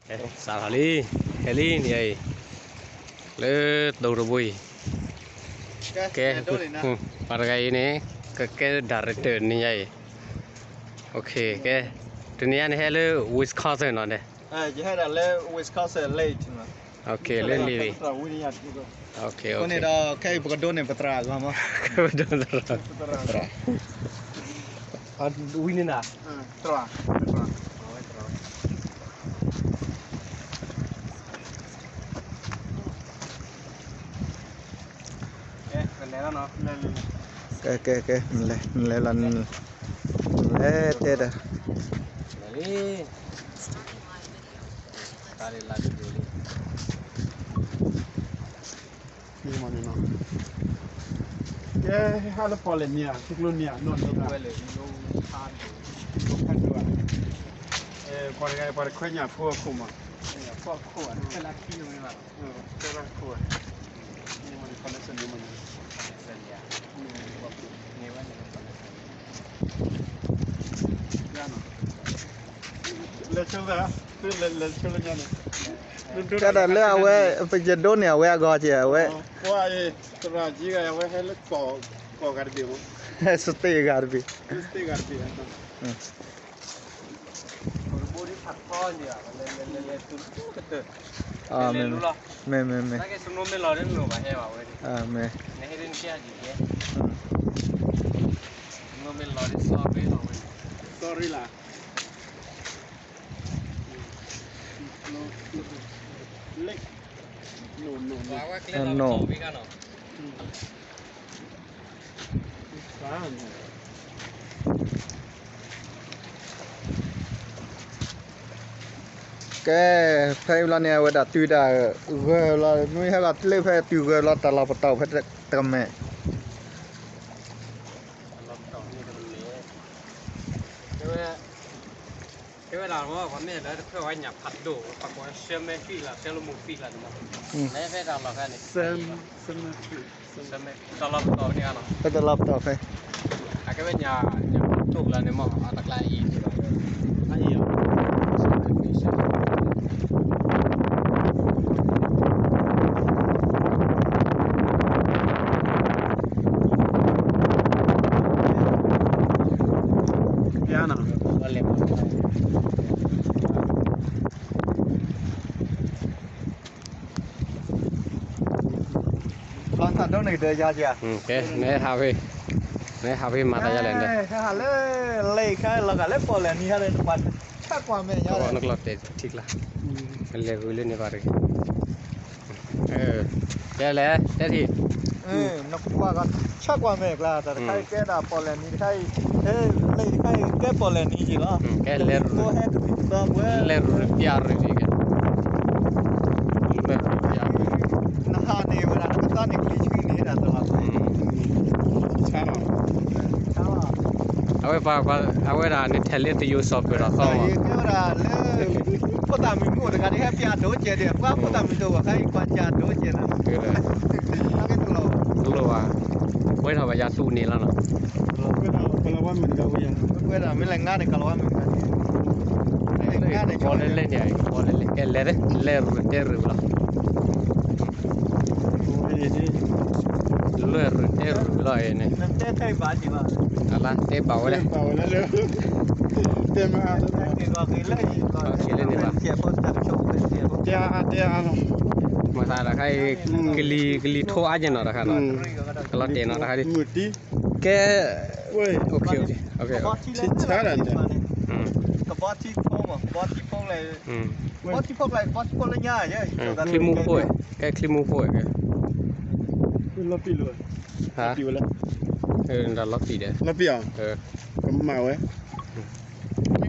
စးထီၣ်လံ, ဟဲလံန့ၣ်အံၤ, လၢတိၤတဘိအံၤ, ကဲ, ပှၤတဂၤအံၤန့ၣ်, ကကဲ director န့ၣ်ညါအံၤ, ကဲ, တနံၤညါန့ၣ်ဟဲလၢ Wisconsin နီၤ, ယဟဲဒၣ်လၢ Wisconsin Lake လၢ လံၤ, အဃိန့ၣ်ဒီး ခဲအံၤပကဒိးန့ၢ်ပသရၣ်အဂီၢ်မး, ဝံၤန့ၣ်နၤ, ကဲ, ကဲ, ကဲ, နလဲၤလီၤ, နလဲၤတဲတၢ်, ကဲ, ဟဲလၢပီၣ်လဲၣ်နံၤဧါ, ထံကျိနံၤဧါ, နီၢ်နံၤဧါ, ပှၤတဂၤ ပှၤတခွဲညၣ်ဖိအခိၣ်မး, လဲၤဆိလၢ, လဲၤဆိလၢညါန့ၣ်, တၢ်ဒၣ်လၢအဝဲ, ပယဒိးန့ၢ်အဝဲအဂီၢ်ကဲ, အဝဲ, သရၣ်ကံဂၤ အဝဲဟဲလၢကီၢ်ဂၤတဘ့ၣ်မး, ဟဲ state ဂၤတဘ့ၣ်, state ဂၤတဘ့ၣ် မ့ၢ်, မ့ၢ်, မ့ၢ်, မ့ၢ်, ကဲ, ဖဲအံၤဘျီန့ၣ် အဝဲဒၣ်တုၤဒၣ်ဂၢၢ်လီၤ, မ့ၢ်ဟဲလီၤတလၢဖဲတုၤဂၢၢ်လီၤတၢ်လီၤပတီၢ်ဖဲတကမဲာ်, ကဲဝဲဒၣ်မ့ၢ် ပှၤမ့ၢ်လၢတဖျၢၣ်ဝဲညၣ်ဖးဒိၣ် ပှၤကိးဆၢမဲာ်သံလၢ ဆၢလၢမူသံလၢန့ၣ်မ့ၢ်, လဲၤဖဲတၢ်လီၢ်ဖဲန့ၣ်, တၢ်လီၢ်ပတီၢ်ဖဲန့ၣ်, ဖဲတၢ်လီၢ်ပတီၢ်ဖဲ, အကဲဝဲညၣ်, ညၣ်ဖးဒိၣ်လၢန့ၣ်မ့ၢ် အတကျါအံၤန့ၣ်လီၤ, အံၤလီၤ ကဲ, နဟးဖဲ, နဟးဖဲမၤတၢ်ယါလဲၣ်, ဟဲလၢ lake ခဲလီၤဂာ်လၢပီၣ်လဲၣ်နံၤဟဲလၢနပှၤဆၣ်ကွၢ်မဲာ်ညါ, နကျီၢ်တဲာ်ထံကျါ, လဲၤဂုာ်လၢန့ၣ်ဘၣ်တဂ့ၤ, ကဲလဲၣ်, တဲထံၣ် နကွၢ်ကဆၣ်ကွၢ်မဲာ်ကျါ တၢ်တခါအံၤကဲဒၣ်ပီၣ်လဲၣ်နံၤတခါအံၤ, ဟဲ, lake တခါအံၤ ကဲပီၣ်လဲၣ်နံၤက့ၤလီၤ, ကဲလဲၤရူၤ, လဲၤရူၤပျၢ်ရူၤက့ၤ, လဲၤရူၤပျၢ်ရူၤ, နဟးန့ၣ်ဝဲဒၣ်နကသါန့ၣ်ကျံၤဆှံန့ၣ်ဒၣ်တလီၤ, အဝဲပှၤ, အဝဲဒၣ်န့ၣ်ထဲးလၢတယိၤစီၤပၢၤဒီးသီမး, ကဲဝဲဒၣ်လၢ ဖိသၣ်မုၣ်မုၣ်တဂၤန့ၣ် ဟဲပျၢ်ဒိၣ်ကဲဒံး, ပှၤဖိသၣ်မုၣ်တဂၤခါအံၤ ကွၢ်ကၢ်ဒိၣ်ကဲနၤ, တလိၣ်ဘၣ်, ဝဲထီၣ်ဘၣ်ယၤတူၢ်န့ၣ်လီၤနီၤ, ဝဲဒၣ်မ့ၢ်လဲၤငါန့ၣ် ကလီၤဝါမုၣ်တဂၤန့ၣ်, ကဘီလဲလဲန့ၣ်, ကဘီလဲလဲ, ကဲလဲၤ, လဲၤရူၤတဲရူၤလီၤ လဲၤရူၤတဲရူၤလီၤအံၤန့ၣ်, အလါတဲဘၣ်ဝဲလဲၣ်, တဲမ့ၢ်, မၤသးတခါအံၤ, ကလံၤ, ကလံၤထိအါက့ၤနီၤတခါနီၤ, ကလီၤတဲာ်နီၤတခါဒ်, ကဲ, ကဘီထံဖိ, ကဘီထံဖိလၢညါ, ချံမူဖိ, ကဲချံမူဖိ, ကဲ, ဟါ, လီၤပံာ်ဒီး, ကမၣ်ဝဲ,